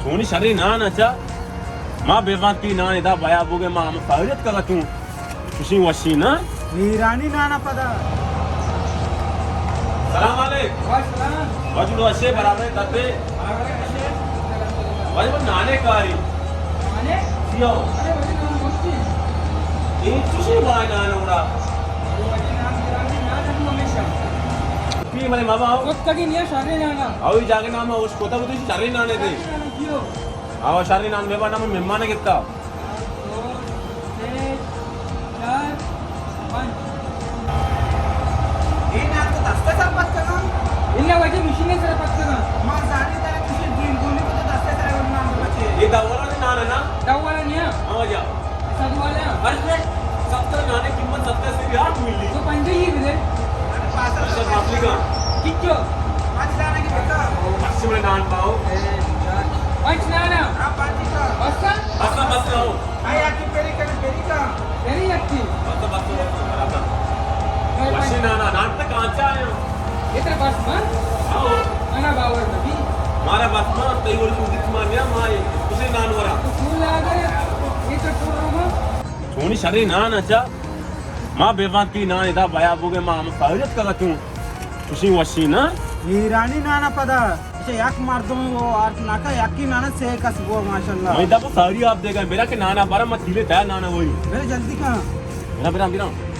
چونی شریں نان اچا؟ ما بے وانتی نان ادا بیا بوگے، ما ہم فائدت کگا توں۔ چوشیں وشی نا؟ ایرانی نانا پدا۔ سلام علیک۔ وعلیکم سلام۔ واجہ وشے برابر دتے۔ برابر وشے۔ واجہ نانے کاری۔ نانے؟ جیو۔ ارے واجہ نان مرچی۔ اے چوشیں بھائی نان اڑا؟ ارے واجہ نان ایرانی نان ہم ہمیشہ۔ پی منے ماما ہو۔ کت کگی نیا شریں نانا۔ اوی جاگے نام اوش کوتا بودی شریں نانے دے۔ شریں نانا کیو؟ آو شریں نان بے بنا من مہمان گتا۔ دو، سے، چار، پنچ۔ اے نان تو دستے سر پت کنا؟ الا واجہ مشین سر پت کنا۔ ما زانی ترا کسی دین گونی کو تو دستے سر نان بچے۔ اے دوالا نان ہے نا؟ دوالا نیا۔ ہاں واجہ۔ سد والا۔ ارے، ستر نانے قیمت ستر سے بھی آٹھ ملی۔ تو پنجے ہی بدے۔ اچھا، معافی کا۔ کچو؟ پنچ دانا کی بتا۔ پنچ میں نان پاؤ۔ پنچ نانا؟ ہاں، پنچ کا۔ بس؟ بس، بس، آؤ۔ آیا کی پیری کنے پیری کا؟ پیری یکی۔ بس، بس، بس، برابر۔ وشی نانا، نان تک آنچا آیا۔ اتنا بس من؟ آؤ۔ انا باور نبی۔ مارا بس من، تئی ور کو دت ما نیا مائے۔ اسے نان ورا۔ تو پھول لا گئے، یہ تو پھول رو۔ چونی شریں نان اچا؟ ما بے وانتی نان ادا بیا بوگے، ما ہم فائدت کگا توں۔ چوشیں وشی نا؟ ایرانی نانا پدا۔ اچھا، یک مردم وہ آرت ناکا، یکی نانا سے کس بو، ماشاءاللہ۔ میں دا ساری آپ دے گئے، میرا کہ نانا بارا ما تیلے تیا نانا وہی۔ میرے جلدی کہاں؟ میرا، میرا، میرا۔